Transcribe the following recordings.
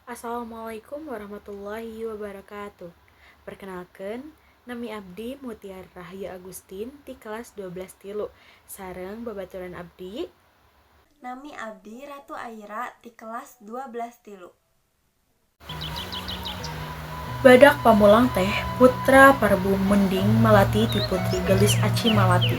Assalamualaikum warahmatullahi wabarakatuh. Perkenalkan, nami abdi Mutiara Rahayu Agustin ti kelas 12 tilu sareng babaturan abdi. Nami abdi Ratu Aira ti kelas 12 tilu. Badak Pamulang teh putra Prabu Munding Malati ti putri Geulis Aci Malati.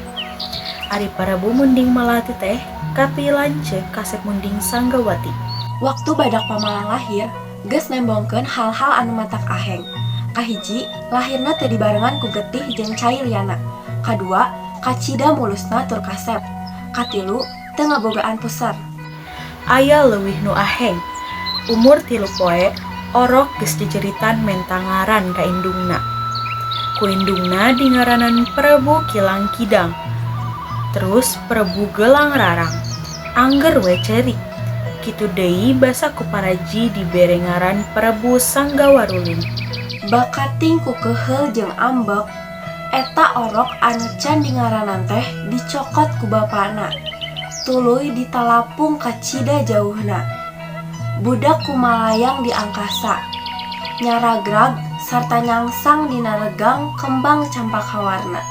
Ari Prabu Munding Malati teh kapilanceuk kasep Munding Sanggawati. Waktu Badak Pamalang lahir, geus nembongkeun hal-hal anu matak aheng. Kahiji, lahirna teu dibarengan ku getih jeung cai liana. Kadua, kacida mulusna tur kasep. Katilu, teu ngabogaan puser. Aya leuwih nu aheng. Umur 3 poe, orok geus jejeritan menta ngaran ka indungna. Ku indungna dingaranan Prabu Kilang Kidang. Terus Prabu Gelang Rarang. Angger we ceurik. Kitu deui basa ku paraji dibere ngaran Prabu Sanggawaruling. Bakating ku keheul jeung ambek, eta orok anu can dingaranan teh dicokot ku bapana. Tuluy ditalapung kacida jauhna. Budak kumalayang di angkasa. Nyaragrag sarta nyangsang dina regang kembang campaka warna.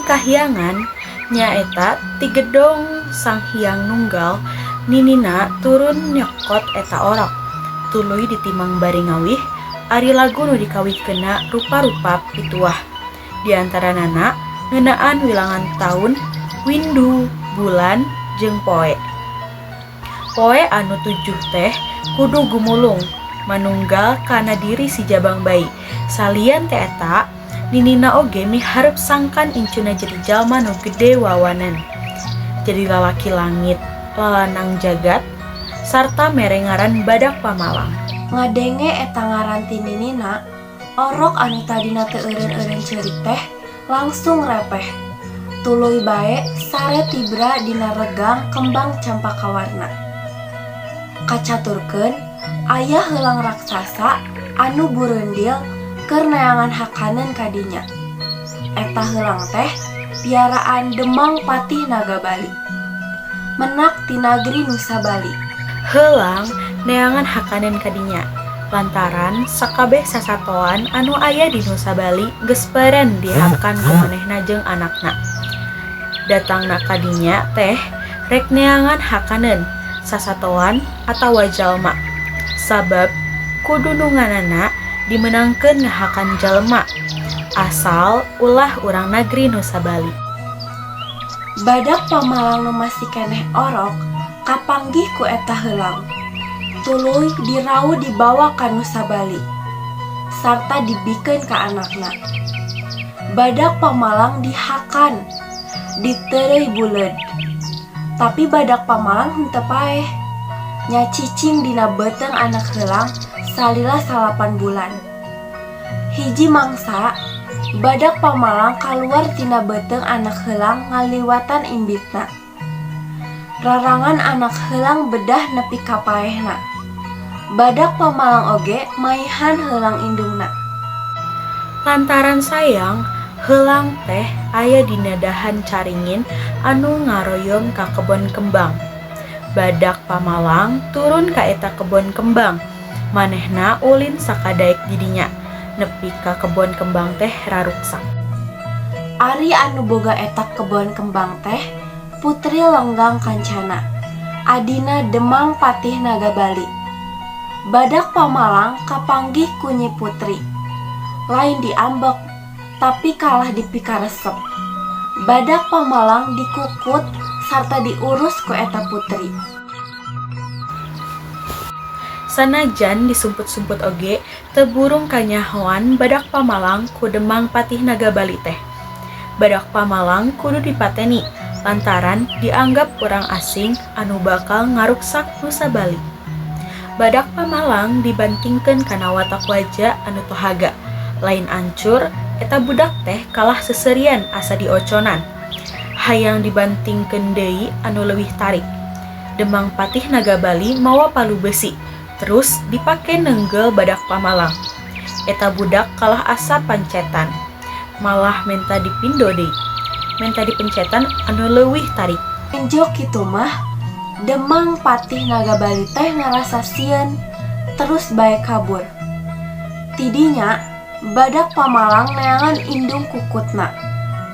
Kahyangan nyaeta ti gedong Sang Hyang Nunggal, ninina turun nyokot eta orok. Tuluy ditimang bari ngawih, ari lagu nu dikawihkeunna rupa-rupa pituah. Di antaranana ngeunaan wilangan taun, windu, bulan, jeung poe. Poe anu 7 teh kudu gumulung manunggal kana diri si jabang bayi. Salian teh eta, ninina oge miharep sangkan incuna jadi jalma nu gede wawanan. Jadi lalaki langit, lalanang jagat, sarta mere ngaran Badak Pamalang. Ngadenge eta ngaran ti ninina, orok anu tadina teu eureun-eureun ceurik teh langsung repeh. Tuluy bae sare tibra dina regang kembang campaka warna. Kacaturkeun aya heulang raksasa anu bureundil keur neangan hakaneun ka dinya. Eta heulang teh piaraan Demang Patih Naga Bali. Menak ti nagri Nusa Bali. Heulang neangan hakaneun ka dinya lantaran sakabeh sasatoan anu aya di Nusa Bali geus peren dihakan ku manehna jeung anakna. Datangna ka dinya teh rek neangan hakaneun sasatoan atawa jalma. Sabab kudununganana dimenangkeun ngahakan jalma asal ulah urang nagri Nusa Bali. Badak Pamalang nu masih keneh orok kapanggih ku eta heulang. Tuluy dirau dibawa ka Nusa Bali sarta dibikeun ka anakna. Badak Pamalang dihakan, ditereuy buleud. Tapi Badak Pamalang henteu paeh. Nya cicing dina beuteung anak heulang salila 9 bulan. Hiji mangsa, Badak Pamalang kaluar tina beuteung anak heulang ngaliwatan imbitna. Rarangan anak heulang bedah nepi ka paehna. Badak Pamalang oge maihan heulang indungna. Lantaran sayang, heulang teh aya dina dahan caringin anu ngaroyom ka kebon kembang. Badak Pamalang turun ka eta kebon kembang. Manehna ulin sakadaek didinya nepi ka kebon kembang teh raruksak. Ari anu boga eta kebon kembang teh Putri Lenggang Kancana, adina Demang Patih Naga Bali. Badak Pamalang kapanggih ku Nyi Putri. Lain diambek, tapi kalah dipikaresep. Badak Pamalang dikukut sarta diurus ku eta putri. Sanajan disumput-sumput oge, teu burung kanyahoan Badak Pamalang ku Demang Patih Naga Bali teh. Badak Pamalang kudu dipateni lantaran dianggap urang asing anu bakal ngaruksak Nusa Bali. Badak Pamalang dibantingkeun kana watak waja anu tohaga. Lain ancur, eta budak teh kalah seserian asa dioconan. Hayang dibantingkeun deui anu leuwih tarik. Demang Patih Naga Bali mawa palu besi, terus dipake nenggel Badak Pamalang. Eta budak kalah asa pancetan, malah menta dipindo deui. Menta dipencetan anu leuwih tarik. Enjo kitu mah, Demang Patih Naga Bali teh ngarasa sieun terus bae kabur. Ti dinya Badak Pamalang neangan indung kukutna,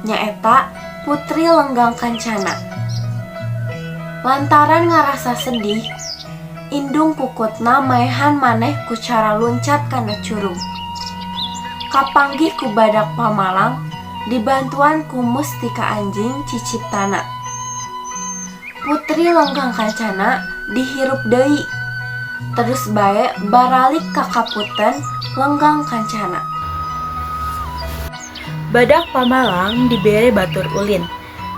nyaeta Putri Lenggang Kancana. Lantaran ngarasa sedih, indung kukutna maehan maneh ku cara luncat kana curug. Kapanggih ku Badak Pamalang dibantuan ku mustika anjing ciciptana. Putri Lenggang Kancana dihirup deui, terus bae baralik ka Kaputen Lenggang Kancana. Badak Pamalang dibere batur ulin.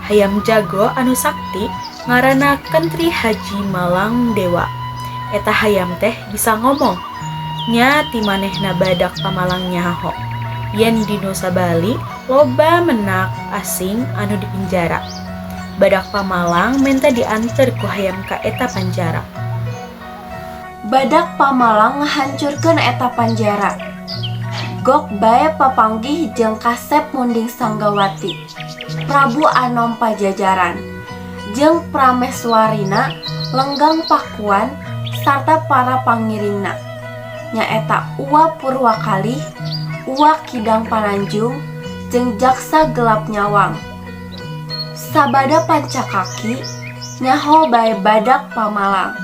Hayam jago anu sakti ngaranna Kentri Haji Malang Dewa. Eta hayam teh bisa ngomong. Nya ti manehna Badak Pamalang nyaho yen di Nusa Bali loba menak asing anu dipenjara. Badak Pamalang menta dianter ku hayam ka eta panjara. Badak Pamalang ngahancurkeun eta panjara. Gok bae papanggih jeung Kasep Munding Sanggawati, Prabu Anom Pajajaran, jeung prameswarina Lenggang Pakuan sarta para pangiringna, nyaeta Uwa Purwakalih, Uwa Kidang Pananjung, jeung Jaksa Gelap Nyawang. Sabada pancakaki, nyaho bae Badak Pamalang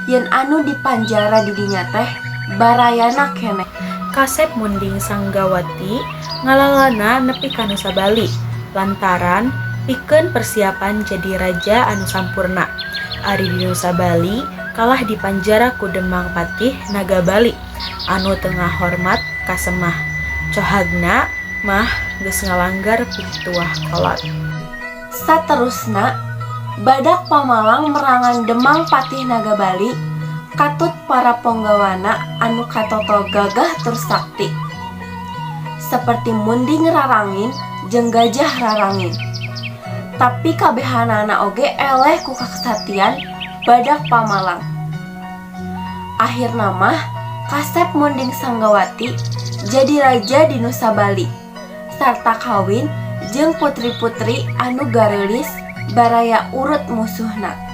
yen anu dipanjara di dinya teh barayana keneh. Kasep Munding Sanggawati ngalalana nepi ka Nusa Bali lantaran pikeun persiapan jadi raja anu sampurna. Ari di Nusa Bali kalah dipanjara ku Demang Patih Nagabali anu teu ngahormat ka Semah. Cohagna mah geus ngalanggar pituah kolot. Saterusna, Badak Pamalang merangan Demang Patih Nagabali katut para ponggawana anu katoto gagah tur sakti, seperti Munding Rarangin jeung Gajah Rarangin. Tapi kabehanana oge eleh ku kasaktian Badak Pamalang. Akhirna mah Kasep Munding Sanggawati jadi raja di Nusa Bali sarta kawin jeung putri-putri anu gareulis baraya urut musuhna.